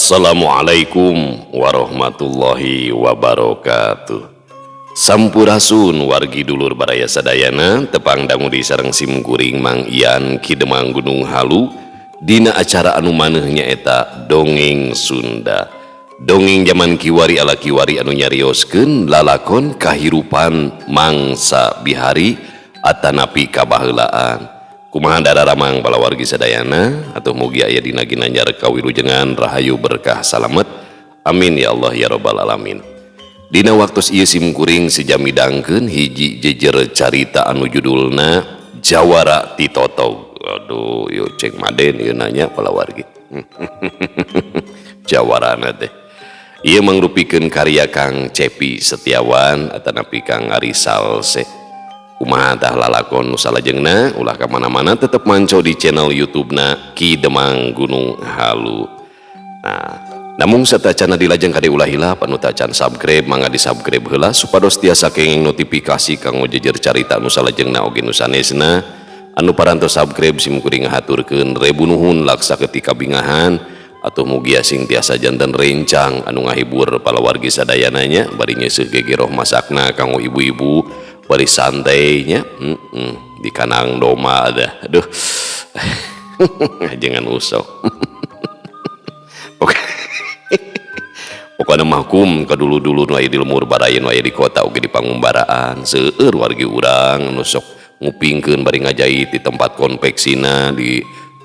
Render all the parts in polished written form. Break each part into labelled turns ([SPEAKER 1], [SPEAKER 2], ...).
[SPEAKER 1] Assalamualaikum warahmatullahi wabarakatuh. Sampurasun wargi dulur baraya sadayana, tepang dangu di sareng sim kuring Mang Ian Ki Demang Gunung Halu dina acara anu maneuh nyaeta Dongeng Sunda. Dongeng zaman kiwari ala kiwari anu nyarioskeun lalakon kahirupan mangsa bihari atanapi kabaheulaan. Kumaha dararamang bala wargi sadayana, atuh mugi aya dina ginanjar kawilujengan rahayu berkah salamet. Amin ya Allah ya robbal alamin. Dina waktu ieu sim kuring sejamidangkeun hiji jejer carita anu judulna Jawara Titotog. Aduh, ieu ceng maden ieu nanya bala wargi. Jawarana teh. Ieu mangrupikeun karya Kang Cepi Setiawan atanapi Kang Ari Salse. Kumaha tah lalakon nu salajengna, ulah ka mana-mana tetep manco di channel YouTube-na Ki Demang Gunung Halu. Nah, namun satacana dilajeng kade ulah hilap anu tacan subscribe mangga di-subscribe heula supados tiasa kenging notifikasi kanggo jejer carita nu salajengna oge nu sanesna. Anu parantos subscribe sim kuring ngahaturkeun rebu nuhun laksa ketika bingahan atuh mugia sing tiasa janten rencang anu ngahibur palawargi sadayana nya bari nyeuseuh gegeroh masakna kanggo ibu-ibu bari santainya di kanang doma ada. Aduh. Jangan usah. Oke. Pokokna mah kum ka dulu-dulu nu aya di lemur baraya nu aya di kota oge di pangumbaraan seueur wargi urang nu sok ngupingkeun bari ngajait di tempat konveksina, di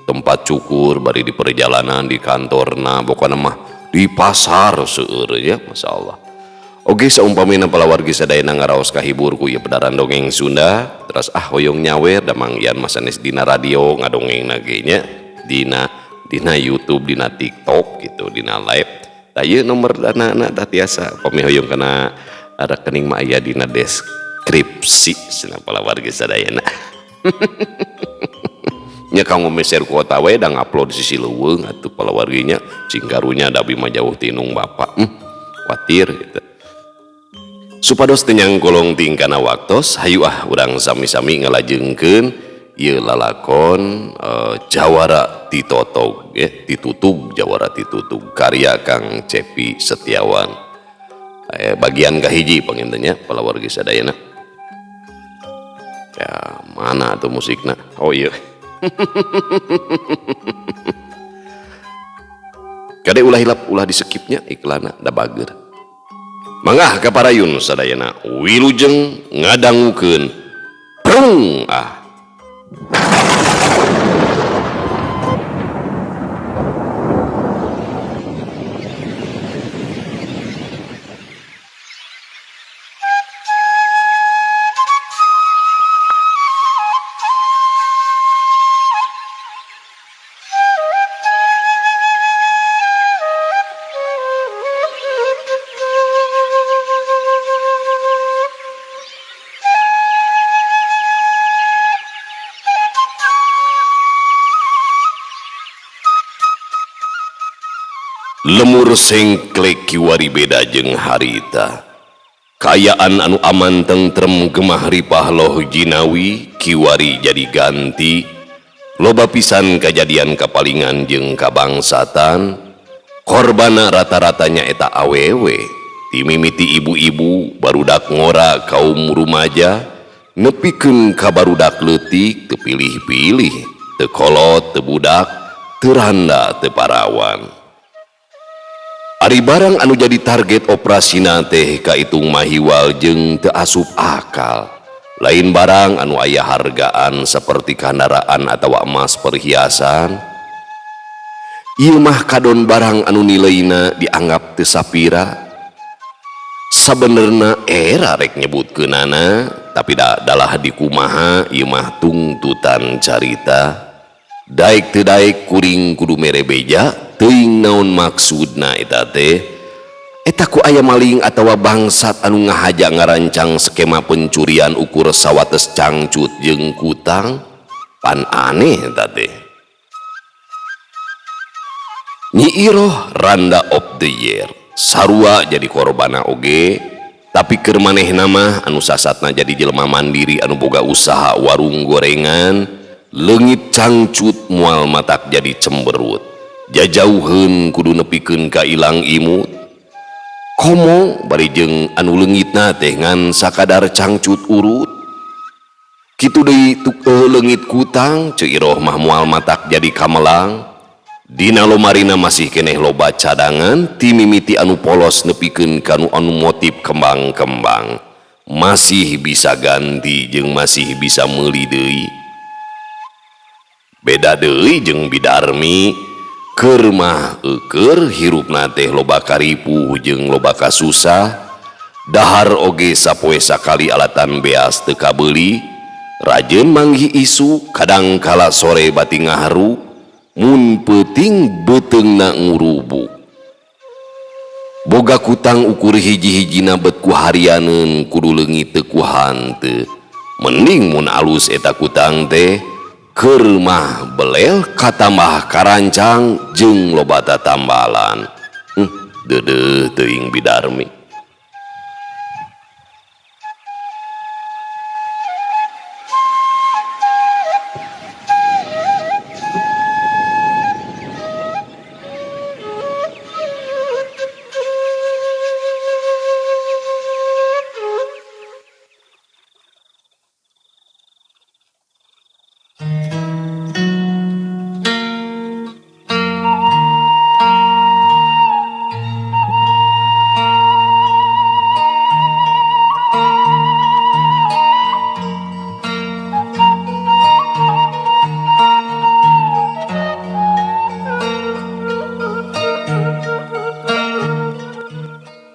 [SPEAKER 1] tempat cukur, bari di perjalanan, di kantorna, pokokna mah di pasar seueur ya, masyaallah. Oke, saumpamina palawargi sadayana ngaraos kahibur ku ieu pedaran dongeng Sunda, terus ah hoyong nyawer da Mang Ian mah sanes dina radio ngadongengna ge nya, dina YouTube, dina TikTok gitu, dina live. Tah ieu nomor danana tah tiasa pami hoyong kana rekening mah aya dina deskripsi cenah palawargi sadayana. Nya kanggo meser kuota we da ngupload sisi leuweung atuh palawargi nya, cing karunya da abi mah jauh tinung bapak. Kuatir gitu. Supados teu nyangkolong tingkana waktos, hayu ah urang sami-sami ngalajengkeun ieu lalakon Jawara Titotog ya, Titutug, Jawara Titutug karya Kang Cepi Setiawan. Bagian kahiji panginten nya palawargi sadayana. Ya, mana tuh musikna? Oh iya. Kade ulah hilap ulah diskipnya iklanna da bager. Mangga ka parayun sadayana wilujeng ngadangukeun prung ah. Lemur sengklek kiwari beda jeung harita. Kaayaan anu aman tentrem gemah ripah loh jinawi kiwari jadi ganti. Loba pisan kajadian kapalingan jeung kabangsatan. Korbana rata-ratanya eta awewe. Timimiti ibu-ibu barudak ngora kaum rumaja nepikeun ka barudak leutik teu pilih-pilih, teu kolot, teu budak, teu randa, teu parawan. Ari barang anu jadi target operasina teh kaitung mahiwal jeung teu asup akal. Lain barang anu aya hargaan seperti kendaraan atawa emas perhiasan. Ieu mah kadon barang anu nilaina dianggap teu sapira. Sabenerna era rek nyebutkeunana, tapi dalah dikumaha ieu mah tungtutan carita. Daek teu daek kuring kudu mere beja, teuing naon maksudna eta teh. Eta ku aya maling atawa bangsat anu ngahaja ngarancang skema pencurian ukur sawates cangcut jeung kutang, pan aneh eta teh. Nyi Iroh randa of the year, sarua jadi korbana oge, tapi keur manehna mah anu sasatna jadi jelema mandiri anu boga usaha warung gorengan, leungit cangcut mual matak jadi cemberut. Jajauheun kudu nepikeun ka ilang imut. Komo bari jeung anu leungitna teh ngan sakadar cangcut urut. Kitu deui leungit kutang Ceu Iroh mah moal matak jadi kamelang. Dina lomarina masih keneh loba cadangan ti mimiti anu polos nepikeun ka nu anu motif kembang-kembang. Masih bisa ganti jeung masih bisa meuli deui. Beda deui jeung Bidarmi keur mah eukeur hirupna teh loba karipuh jeung loba kasusah. Dahar oge sapoe sakali alatan beas teu kabeuli. Rajeun manggih isu kadang kala sore bati ngaharu mun peuting beuteungna ngurubuk. Boga kutang ukur hiji-hijina bet ku harianeun kudu leungit teu ku hanteu. Mending mun alus eta kutang teh keur mah belel katambah karancang jeung loba tatambalan. Deudeuh teuing Bidarmi.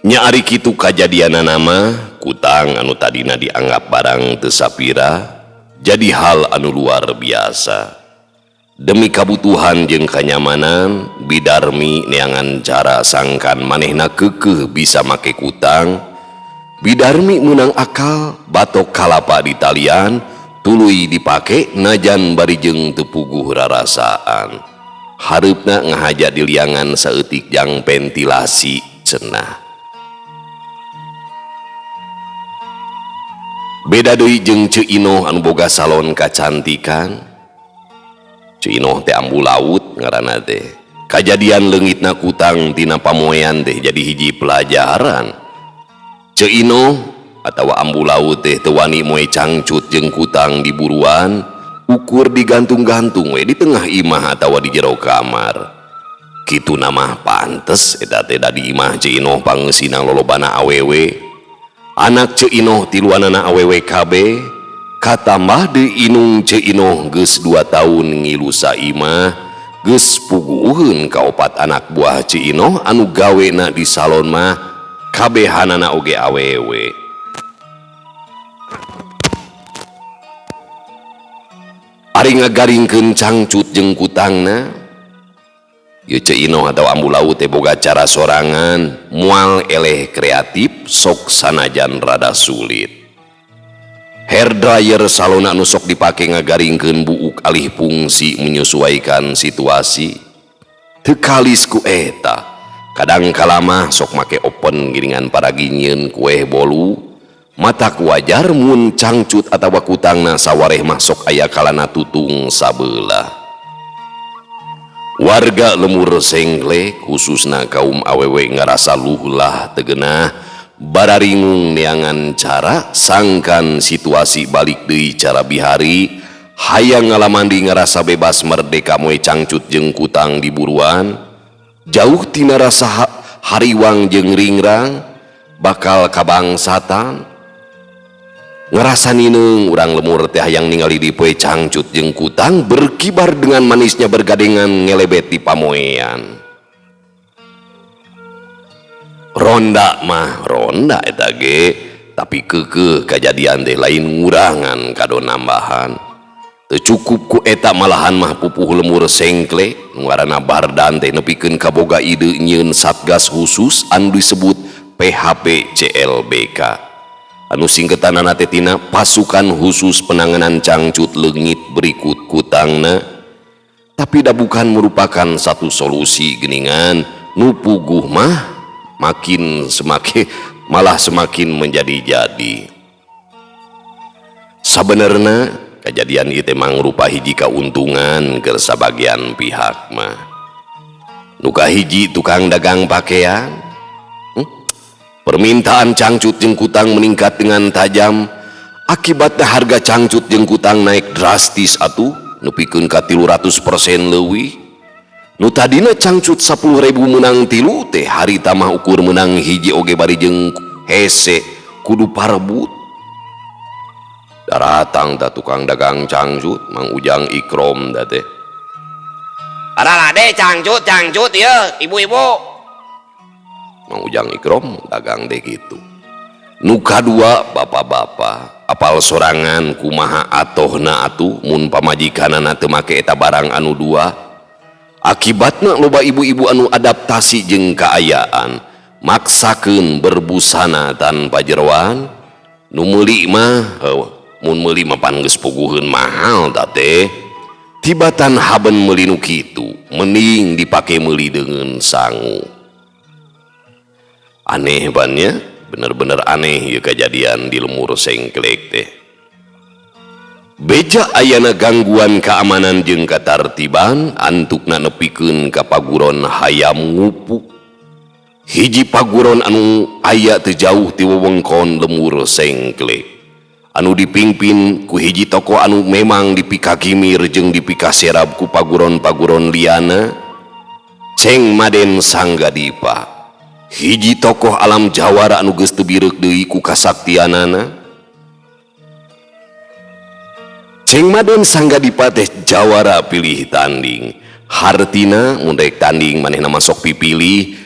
[SPEAKER 1] Nya ari kitu kajadianana mah kutang anu tadina dianggap barang teu sapira jadi hal anu luar biasa. Demi kabutuhan jeung kanyamanan Bidarmi neangan cara sangkan manehna keukeuh bisa make kutang. Bidarmi meunang akal batok kalapa di talian tuluy dipake najan bari jeung teu puguh rarasaan. Hareupna ngahaja di liangan saeutik jang ventilasi cenah. Beda deui jeung Ceu Inoh anu boga salon kacantikan. Ceu Inoh teh ambu laut ngaranna teh. Kajadian leungitna kutang tina pamoean teh jadi hiji pelajaran. Ceu Inoh atawa ambu laut teh teu wani moe cangcut jeung kutang di buruan, ukur digantung-gantung we di tengah imah atawa di jero kamar. Kitu mah pantes eta teh da di imah Ceu Inoh pangeusina lolobana awewe. Anak Ceu Inoh tiluanana awewe kabeh, katambah deui inung Ceu Inoh geus 2 tahun ngilu saimah, geus puguheun ka opat anak buah Ceu Inoh anu gawena di salon mah kabehanana oge awewe. Ari ngagaringkeun cangcut jeung kutangna, ieu Ceu Inoh atau ambu laut teh boga cara sorangan, moal eleh kreatif sok sanajan rada sulit. Hair dryer salona anu sok dipake ngagaringkeun buuk alih fungsi menyesuaikan situasi. Teu kalis ku eta, kadang kala mah sok make oven giringan paragi nyieun kueh bolu. Matak wajar mun cangcut atawa kutangna sawareh mah sok aya kalana tutung sabelah. Warga lemur sengklek khususna kaum awewe ngarasa luhlah tegenah bararingung neangan cara sangkan situasi balik deui cara bihari hayang ngalamandi ngarasa bebas merdeka moe cangcut jeung kutang di buruan jauh tina rasa hariwang jeung ringrang bakal kabangsatan ngerasa nineung urang lemur teh hayang ningali di poe cangcut jeung kutang berkibar dengan manisnya bergadengan ngelebet di pamoean. Ronda mah ronda eta ge, tapi keukeuh kajadian teh lain ngurangan kado nambahan. Teu cukup ku eta malahan mah pupuh lemur sengkle nu ngaranna Bardan teh nepikeun kaboga ide nyieun satgas khusus anu disebut PHP CLBK. Anu singketanana teh tina pasukan khusus penanganan cangcut leungit berikut kutangna. Tapi da bukan merupakan satu solusi geningan nu puguh mah makin semakin malah semakin menjadi-jadi. Sabenerna kejadian ieu teh mangrupa hiji kauntungan keur sabagian pihak mah. Nu kahiji tukang dagang pakaian. Permintaan cangcut jeung kutang meningkat dengan tajam. Akibatnya harga cangcut jeung kutang naik drastis atuh, nepikeun ka 300% leuwih. Nu tadina cangcut 10.000 menang tilu teh harita mah ukur menang hiji oge bari jeung hese kudu parebut. Daratang ta tukang dagang cangcut Mang Ujang Ikrom da teh. Aralade cangcut cangcut ieu ibu-ibu. Mang Ujang Ikrom dagang deh gitu. Nu kadua bapak-bapak apal sorangan kumaha atohna atuh mun pamajikanana teu make eta barang anu dua. Akibatna loba ibu-ibu anu adaptasi jeung kaayaan maksakeun berbusana tanpa jeroan. Nu meuli mah mun meuli mah pan geus puguheun mahal ta teh. Tibatan haben meuli nu kitu mending dipake meuli deungeun sangu. Aneh bannya, bener-bener aneh ieu kejadian di Lemur Sengklek teh. Beja ayana gangguan keamanan jeung katartiban antukna nepikeun ka paguron hayam ngupuk. Hiji paguron anu aya teu jauh ti wewengkon Lemur Sengklek. Anu dipingpin ku hiji tokoh anu memang dipikakimir jeung dipikaserab ku paguron-paguron liana, Ceng Maden Sanggadipa. Hiji tokoh alam jawara anu geus teu bireuk deui ku kasaktianana. Ceng Maden Sanggadipa teh jawara pilih tanding. Hartina mun rek tanding manehna masuk pipilih.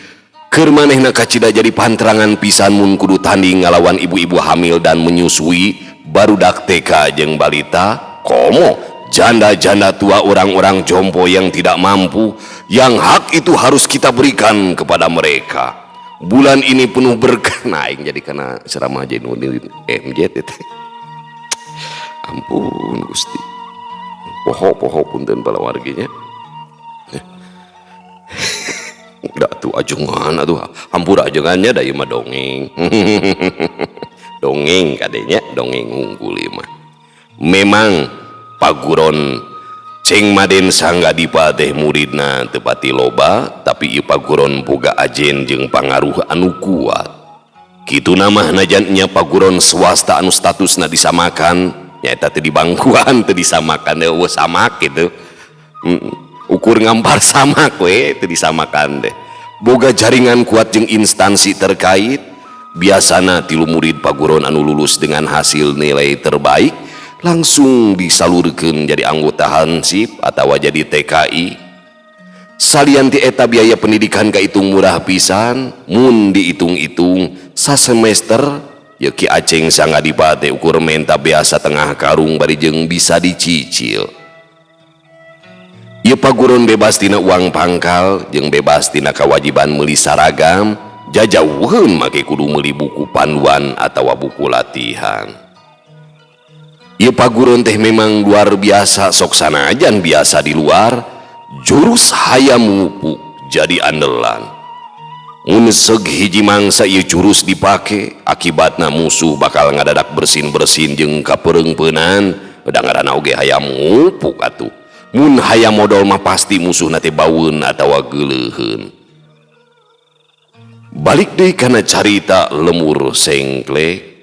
[SPEAKER 1] Keur manehna kacida jadi pantrangan pisan mun kudu tanding ngalawan ibu-ibu hamil dan menyusui, barudak TK jeung balita, komo janda-janda tua, orang-orang jompo yang tidak mampu, yang hak itu harus kita berikan kepada mereka. Bulan ini penuh berkah. Nah, aing jadi kana ceramah Jainuddin MZ teh. Ampun Gusti. Poho-poho punten palawarginya. Udah tuh ajengan atuh hampura ajengannya da ieu mah dongeng. Dongeng kadenya, dongeng unggul ieu mah. Memang paguron Ceng Maden Sanggadipa teh muridna teu pati loba, tapi ieu paguron boga ajen jeung pangaruh anu kuat. Kituna mah najan nya paguron swasta anu statusna disamakan, nyaeta teh di bangkuan teu disamakan eueuh samak kitu. Ukur ngampar samak we teu disamakan teh. Boga jaringan kuat jeung instansi terkait, biasana tilu murid paguron anu lulus dengan hasil nilai terbaik langsung disalurkeun jadi anggota Hansip atawa jadi TKI. Salian ti eta biaya pendidikan kahitung murah pisan, mun dihitung-hitung sasemester ye Ki Aceng Sanggadipa teh ukur menta biasa tengah karung bari jeung bisa dicicil. Ieu paguron bebas tina uang pangkal jeung bebas tina kewajiban meuli saragam, jajauheun make kudu meuli buku panduan atawa buku latihan. Ieu paguron teh memang luar biasa sok sanajan biasa di luar, jurus hayam ngupuk jadi andalan. Mun seug hiji mangsa ieu jurus dipake, akibatna musuh bakal ngadadak bersin-bersin jeung kapereungpeunan, da ngaranna oge hayam ngupuk atuh. Mun hayam modol mah pasti musuhna teh baueun atawa geuleuheun. Balik deui kana carita Lemur Sengklek.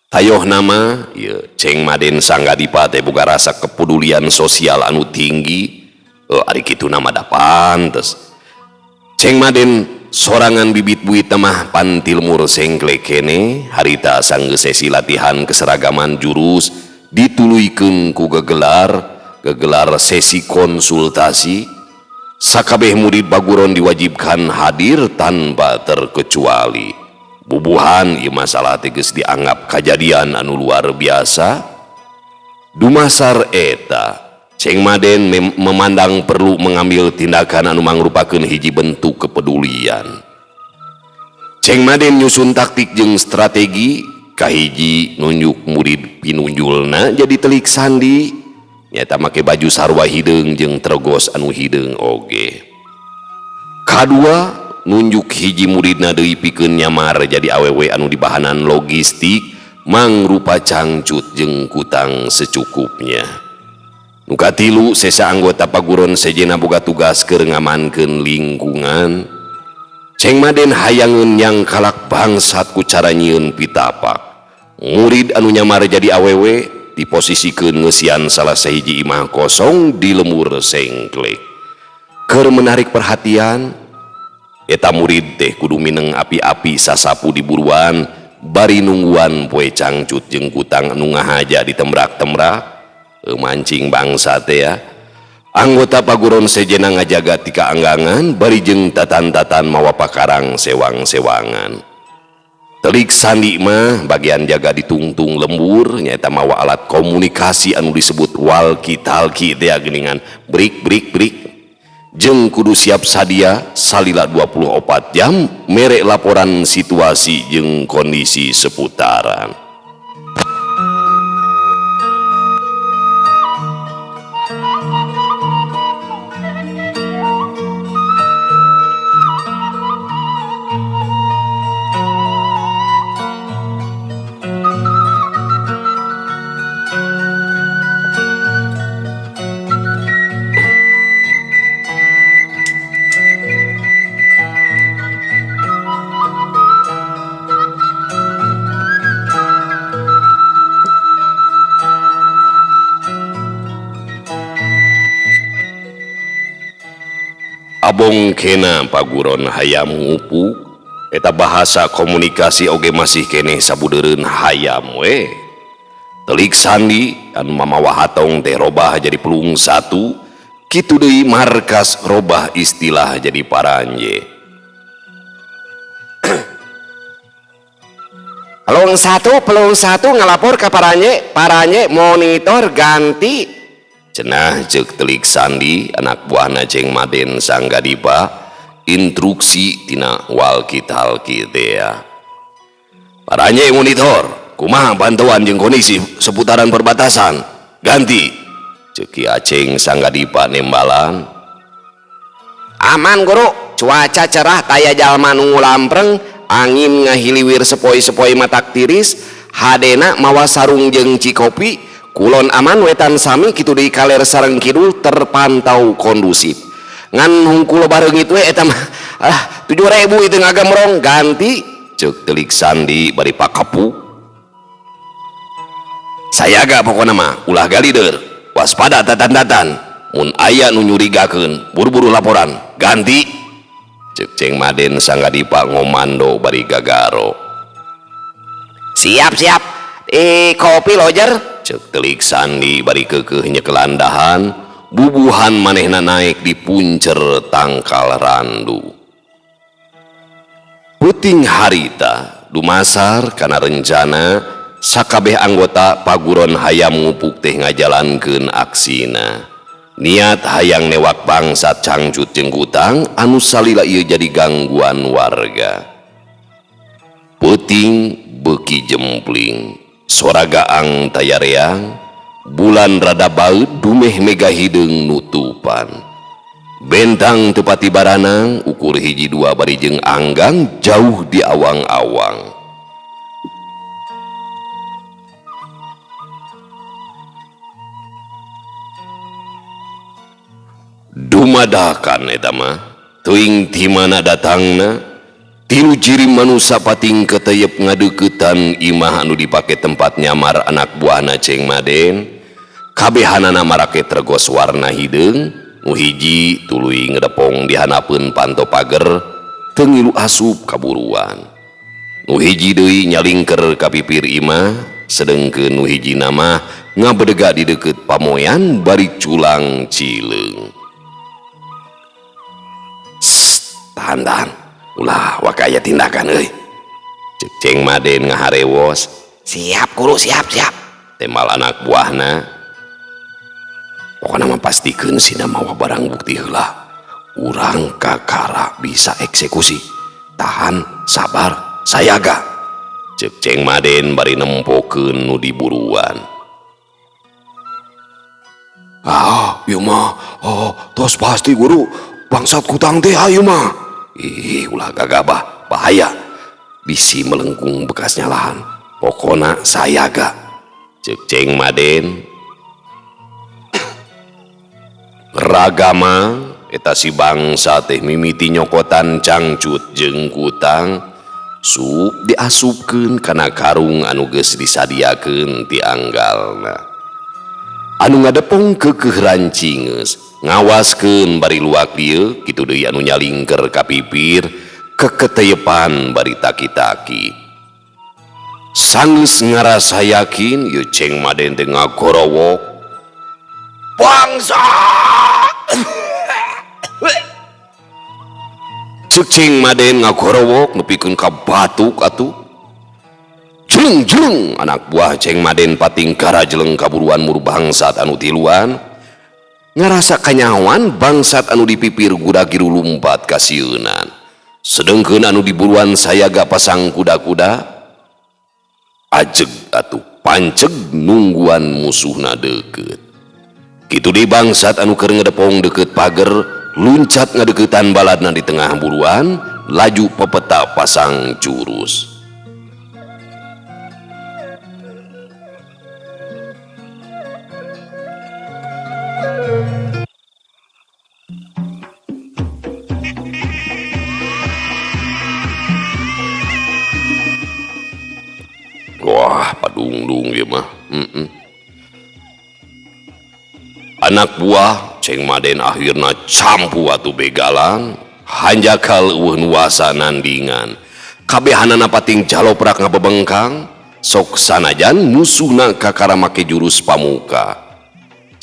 [SPEAKER 1] Tayoh nama ieu Ceng Maden Sanggadipa teh boga rasa kepedulian sosial anu tinggi. Ari kitu nama da pantes. Ceng Maden sorangan bibit buit mah pan ti Lemur Sengklek kene harita sanggeus sesi latihan keseragaman jurus dituluykeun ku gegelar sesi konsultasi. Sakabeh murid paguron diwajibkan hadir tanpa terkecuali. Bubuhan ieu masalah teh geus dianggap kajadian anu luar biasa. Dumasar eta Ceng Maden memandang perlu mengambil tindakan anu mangrupakeun hiji bentuk kepedulian. Ceng Maden nyusun taktik jeung strategi kahiji nunjuk murid pinunjulna jadi telik sandi, nyata make baju sarwa hideung jeung tergos anu hideung oge. Kadua nunjuk hiji muridna deui pikeun nyamar jadi awewe anu dibahanan logistik mangrupa cangcut jeung kutang secukupnya. Nu katilu sesa anggota paguron sejenna boga tugas keur ngamankeun lingkungan. Ceng Maden hayangeun yang kalak bangsat ku cara nyieun pitapak. Murid anu nyamar jadi awewe diposisikeun ngeusian salah sahiji imah kosong di lembur Sengklek. Keur menarik perhatian, eta murid teh kudu mineng api-api sasapu di buruan bari nungguan poe cangcut jeung kutang anu ngahaja ditembrak-tembrak. Mancing bangsa teh ya. Anggota paguron sejenna ngajaga tika anggangan bari jeung tatan-tatan mawa pakarang sewang-sewangan. Telik Sandi mah bagian jaga ditungtung lembur nyaeta mawa alat komunikasi anu disebut walkie-talkie teh geuningan brik brik brik. Jeung kudu siap sadia salila 24 jam mere laporan situasi jeung kondisi seputaran. Abong kena paguron hayam ngupuk eta bahasa komunikasi oge masih keneh sabudeureun hayam we. Telik Sandi anu mamawa hatong teh robah jadi pelung satu, kitu deui markas robah istilah jadi paranje. Pelung satu ngalapor ka paranje, paranje monitor ganti. Cenah ceuk Telik Sandi anak buahna Ceng Maden Sanggadipa instruksi tina walkie-talkie teh. Paranje monitor, kumaha pantauan jeung kondisi seputaran perbatasan? Ganti. Ceuk Ki Aceng Sanggadipa nembalan. Aman guru, cuaca cerah taya jalma nu lampreng, angin ngahiliwir sepoi-sepoi matak tiris, hadena mawa sarung jeung cikopi. Kulon aman wetan sami kitu deui kaler sareng kidul terpantau kondusif. Ngan hungkul bareungit we eta mah 7.000 itu ngagamrong ganti ceuk Telik Sandi bari pakapu. Sayaga pokona mah ulah galider, waspada tatan-tatan. Mun aya nu nyurigakeun buru-buru laporan ganti ceuk Ceng Maden Sanggadipa ngomando bari gagaro. Siap siap. Kopi lojer. Ceuk Telik Sandi bari keukeuh nyekelandahan, bubuhan manehna naik di puncer tangkal randu. Peuting harita dumasar kana rencana sakabeh anggota paguron hayam ngupuk teh ngajalankeun aksina. Niat hayang newak bangsat cangcut jeung kutang anu salila ieu jadi gangguan warga. Peuting beuki jempling. Sora gaang tayareang, bulan rada baeud dumeh mega hideung nutupan. Bentang tepati baranang, ukur hiji dua bari jeung anggang jauh di awang-awang. Dumadakan eta mah, teuing ti mana datangna? Tilu ciri manusa pating keteyep ngadeuketan imah anu dipake tempat nyamar anak buahna Ceng Maden. Kabehanana marake tergos warna hideung, nu hiji tuluy ngedepong dihanapeun panto pager teu ngilu asup kaburuan. Nu hiji deui nyalingker ka pipir imah, sedengkeun nu hiji nama ngabedega di deukeut pamoyan bari culang cileung. Tahan tahan. Ulah wakaya tindakan euy. Ceuk Ceng Maden ngaharewos. Siap guru, siap siap. Temal anak buahna. Pokona mah pastikeun sina mawa barang bukti heula. Urang kakara bisa eksekusi. Tahan, sabar, sayaga. Ceuk Ceng Maden bari nempokeun nu diburuan. Ah, ieu mah, oh, tos pasti guru, bangsat kutang teh ayeuna mah. Ih, ulah gagabah, bahaya. Bisi melengkung bekasnya lahan. Pokona sayaga. Ceuk Ceng Maden. Ragama eta si bangsa teh mimiti nyokotan cangcut jeung kutang sup diasupkeun kana karung anu geus disadiakeun ti anggalna. Anu ngadepong keukeuh rancingeus ngawaskeun bari luak dieu kitu deui anu nyalingker ka pipir keketeyepan bari taki-taki. Sanggeus ngarasa yakin ieu Ceng Maden teh ngagorowok. Bangsa! Ceuk Ceng Maden ngagorowok nepikeun ka batuk atuh. Jeleng-jeleng anak buah Ceng Maden pating karajeleng kaburuan mur bangsat anu tiluan. Ngarasa kanyawan bangsat anu dipipir gudagiru lumpat kasieunan. Sedengkeun anu diburuan sayaga pasang kuda-kuda ajeg atuh panceg nungguan musuhna deukeut. Kitu deui bangsat anu keur ngedepong deukeut pager luncat ngadeuketan baladna di tengah buruan laju pepeta pasang jurus. Wah, padungdung ieu mah. Anak buah Ceng Maden akhirna campu atuh begalan, hanjakal eueuh nuasa nandingan. Kabehanana pating jaloprak ngabebengkang, sok sanajan musuhna kakara make jurus pamuka.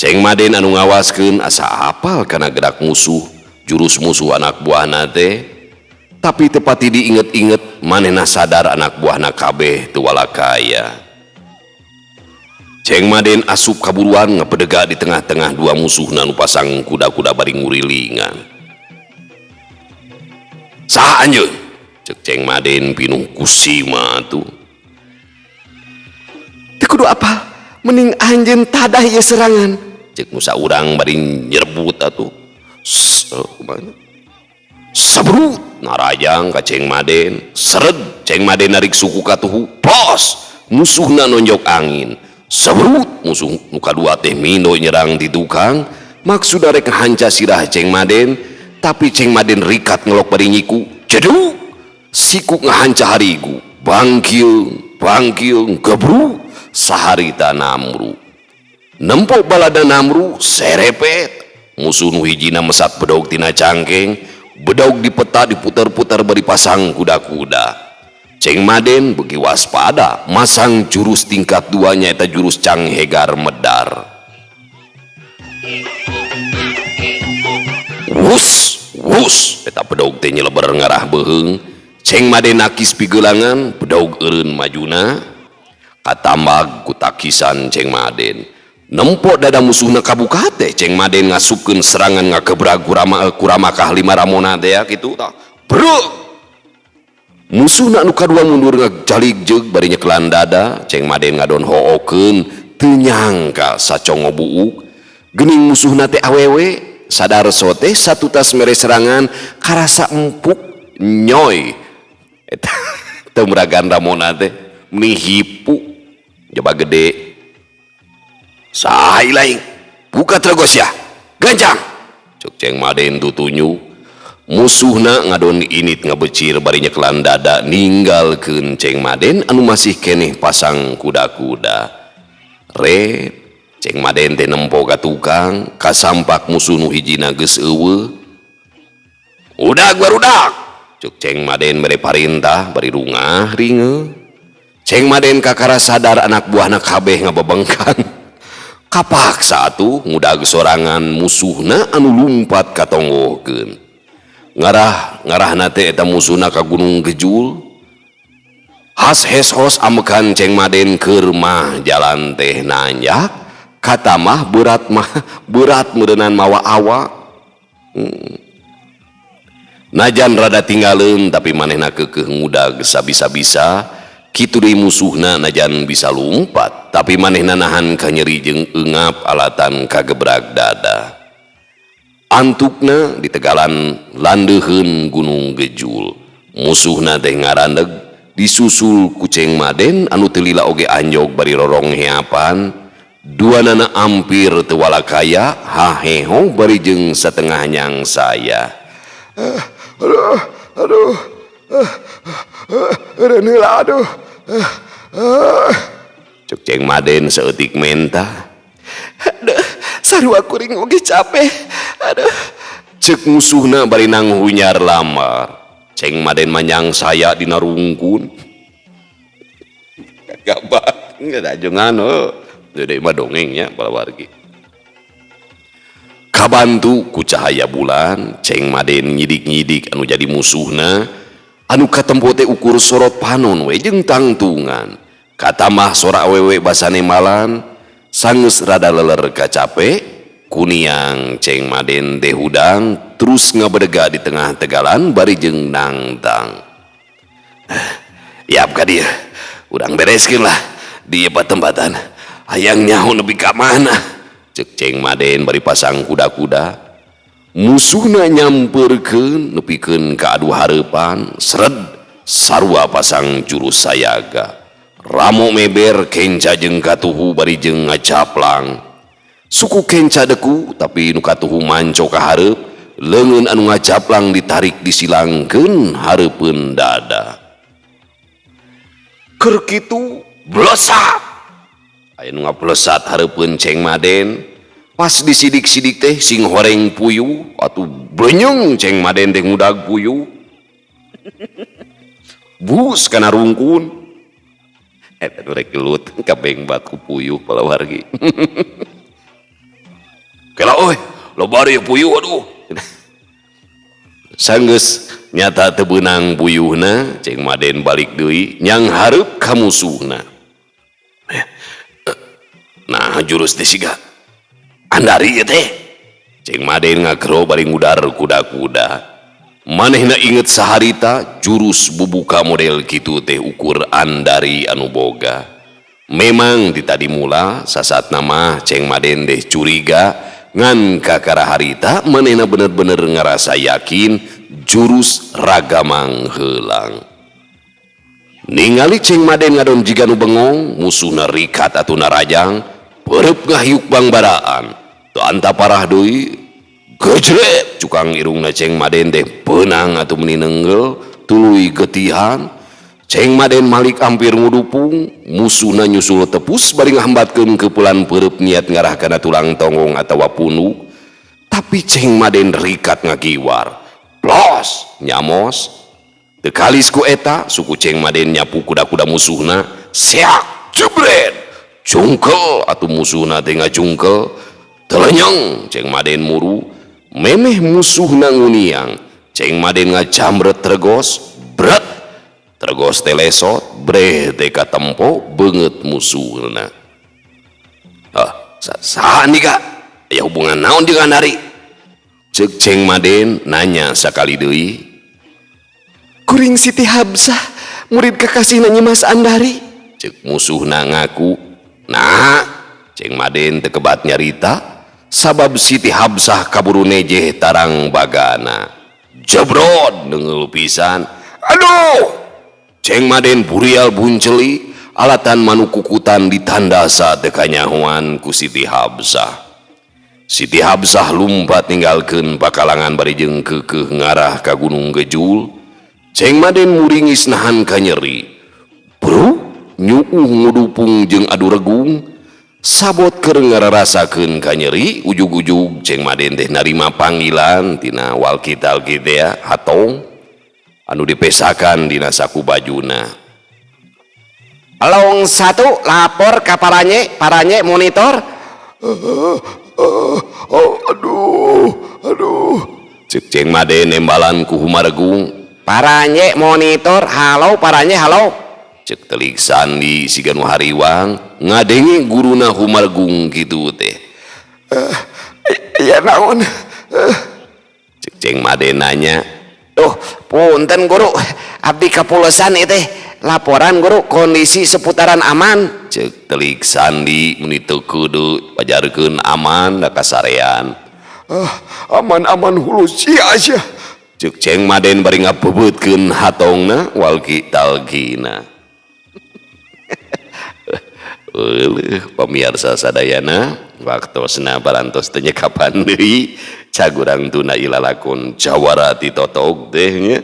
[SPEAKER 1] Ceng Maden anu ngawaskeun asa apal kana gerak musuh, jurus musuh anak buahna teh. Tapi tepati diinget-inget manehna sadar anak buahna kabeh teu walakaya. Ceng Maden asup kaburuan ngapedega di tengah-tengah dua musuhna nu pasang kuda-kuda bari ngurilingan. Saha anjeun? Ceuk Ceng Maden pinuh kusima atuh. Teu kudu apa? Mending anjeun tadah ieu serangan. Ceuk nu saurang bari nyerebut atuh. Kumaha? Sabrut narajang ka Ceng Maden, sered Ceng Maden narik suku katuhu, pos musuhna nonjok angin. Sabrut musuh nu kadua teh mindo nyerang di tukang, maksud rek hanca sirah Ceng Maden, tapi Ceng Maden rikat ngelok bari nyiku, jeduk siku ngahanca harigu, bangkiung bangkiung gebru saharita namru. Nempo balada namru serepet, musuh nu hijina mesat bedog tina cangkeng, bedog di peta diputer-puter bari pasang kuda-kuda. Ceng Maden beuki waspada, masang jurus tingkat duanya eta jurus Cang Hegar Medar. Wus, wus, eta bedog teh nyeleber ngarah beuheung. Ceng Maden nakis pigelangan, bedog eureun majuna. Katambag ku takisan Ceng Maden. Nempo dada musuhna kabuka teh Ceng Maden ngasupkeun serangan ngagebrag kuramakah lima ramona teh ya kitu tah. Bruk! Musuhna anu kadua mundur ngajalik jeug bari nyekelan dada, Ceng Maden ngadon hookeun teu nyangka sacongo buuk. Geuning musuhna teh awewe, sadar sote satutas mere serangan karasa empuk nyoy. Eta teu meragan ramona teh meni hipu jaba gede. Saha ilaing buka tergos ya gancang. Cek Ceng Maden tutunyu. Musuhna ngadon init ngabecir bari nyekelan dada ninggalkeun Ceng Maden anu masih keneh pasang kuda-kuda. Red Ceng Maden teh nempo ka tukang kasampak musuh nu hijina geus eueuh. Udag barudak. Cek Ceng Maden mere parintah bari rungah ringe. Ceng Maden kakara sadar anak buahna kabeh ngabebengkang. Kapaksa atuh ngudag sorangan musuhna anu lumpat katonggohkeun. Ngarah ngarahna teh eta musuhna ka Gunung Gejul. Has hes hos amekan Ceng Maden keur mah jalan teh nanjak, kata mah berat meureunnan mawa awak. Najan rada tinggaleun tapi manehna keukeuh ngudag sabisa-bisa. Kitu deui musuhna najan bisa lumpat, tapi manehna nahan kanyeri jeung eungap alatan kagebrag dada. Antukna di tegalan landeuheun Gunung Gejul. Musuhna teh ngarandeg disusul ku Ceng Maden anu teu lila oge anjog bari rorong heapan. Duanana ampir teu walakaya haheho bari jeung satengah nyang saya.
[SPEAKER 2] Aduh, aduh. Eureun heula aduh.
[SPEAKER 1] Cek Ceng Maden saeutik menta.
[SPEAKER 2] Aduh, sarua kuring oge capek. Aduh.
[SPEAKER 1] Cek musuhna bari nanghunyar lamar. Ceng Maden manyang saya dina rungkun. Gabah, enggak ajengan heuh. Dede mah dongengnya palawargi. Kabantu ku cahaya bulan, Ceng Maden nyidik-nyidik anu jadi musuhna, anu katempo teh ukur sorot panon we jeung tangtungan. Katamah sora awewe basane malan, sanggeus rada leler kacape, kuniang Ceng Maden teh hudang terus ngabedega di tengah tegalan bari jeung nangtang. Yap ka dieu, urang bereskeun lah di patempatan. Hayang nyaho nepi ka mana? Cek Ceng Maden bari pasang kuda-kuda. Musuhna nyamperkeun nepikeun ka adu hareupan, sred sarua pasang jurus sayaga. Ramo meber kenca jeung katuhu bari jeung ngacaplang. Suku kenca deku tapi nu katuhu manco ka hareup, leungeun anu ngacaplang ditarik disilangkeun hareupeun dada. Keur kitu blesat. Aya nu ngaplesat hareupeun Ceng Maden. Pas disidik-sidik teh sing horeng puyuh atuh blenyeng Ceng Maden teh ngudag puyuh. Bus kana rungkun. Eta nu rek gelut kabeng bat ku puyuh palawargi. Kela euy, loba ieu puyuh aduh. Sanggeus nyata teu beunang puyuhna, Ceng Maden balik deui nyang hareup ka musuhna. Nah jurus teh siga Andari ieu teh. Ceng Maden ngagero bari ngudar kuda-kuda. Manehna inget saharita jurus bubuka model kitu teh ukur Andari anu boga. Memang di tadi mula sasatna mah Ceng Maden teh curiga ngan kakara harita manehna bener-bener ngarasa yakin jurus ragamang heulang. Ningali Ceng Maden ngadon jiga nu bengong, musuhna rikat atuh narajang, peureub ngahiuk bangbaraan. Teu anta parah deui, gejret cukang irungna Ceng Maden teh beunang atuh meuni nenggel, tuluy getihan. Ceng Maden malik ampir ngudupung, musuhna nyusul tepus bari ngahambatkeun keupulan peureub niat ngarah kana tulang tonggong atawa punuk. Tapi Ceng Maden rikat ngagiwar. Plos nyamos. Teu kalis ku eta, suku Ceng Maden nyapu kuda-kuda musuhna, seak jebret. Jungkel atuh musuhna teh ngajungkel. Telenyeng Ceng Maden muru, memeh musuhna nguniang. Ceng Maden ngajamret tergos, bret. Tergos teh lesot, breh teh katempo beungeut musuhna. Ah, saha nih kak? Aya hubungan naon jeung Andari? Ceuk Ceng Maden nanya sakali deui.
[SPEAKER 2] Kuring Siti Habsah, murid kekasihna Nyi Mas Andari.
[SPEAKER 1] Ceuk musuhna ngaku. Nah, Ceng Maden teu kebat nyarita sabab Siti Habsah kaburu nejeh tarang bagana. Jebrod neunggeul pisan. Aduh! Ceng Maden burial bunceli alatan manukukutan ditandasa teu kanyahoan ku Siti Habsah. Siti Habsah lumpat ninggalkeun pakalangan bari jeung keukeuh ngarah ka Gunung Gejul. Ceng Maden muringis nahan kanyeri. Bro, nyuuh ngudupung jeung adu regung. Sabot keur ngararasakeun kanyeri, ujug-ujug Ceng Maden teh narima panggilan tina walkital kitu ya, hatong anu dipesakan dina saku bajuna.
[SPEAKER 2] Along satu lapor ka paranye, paranye monitor. Aduh, aduh.
[SPEAKER 1] Cek Ceng Maden nembalan ku humaregung.
[SPEAKER 2] Paranye monitor, halo paranye halo.
[SPEAKER 1] Cek telik sandi siga nu hariwang ngadenge guruna humargung kitu teh.
[SPEAKER 2] Ya naon?
[SPEAKER 1] Cek Ceng Maden nanya.
[SPEAKER 2] Duh, punten guru, abdi kapulesan ieu teh. Laporan guru kondisi seputaran aman.
[SPEAKER 1] Cek telik sandi meni teu keudeut pajarkeun aman da kasarean.
[SPEAKER 2] Aman-aman hulu sia sia.
[SPEAKER 1] Cek Ceng Maden bari ngabebeutkeun hatongna walki talkina. Euleuh pamiarsa sadayana waktosna parantos teu nyekapan deui cagurang tuna ieu lalakon jawara ti totog teh nya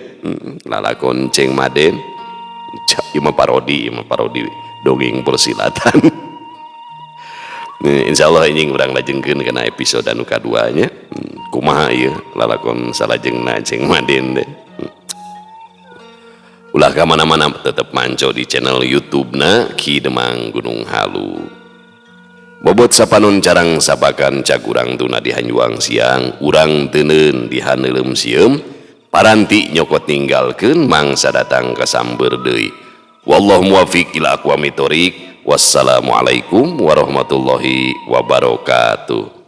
[SPEAKER 1] lalakon Ceng Maden. Ieu mah parodi, ieu mah parodi dongeng persilatan. Insyaallah ini urang lajengkeun kana episode anu kadua nya. Kumaha ieu lalakon salajengna Ceng Maden teh. Ulah ka mana-mana, tetep manco di channel YouTube-na Ki Demang Gunung Halu. Bobot sapanon carang sapakan cagurang tuna di hanjuang siang, urang teuneun di haneuleum sieum, paranti nyokot ninggalkeun mangsa datang ka samber deui. Wallahu muwafiq ila aqwamit thoriq. Wassalamualaikum warahmatullahi wabarakatuh.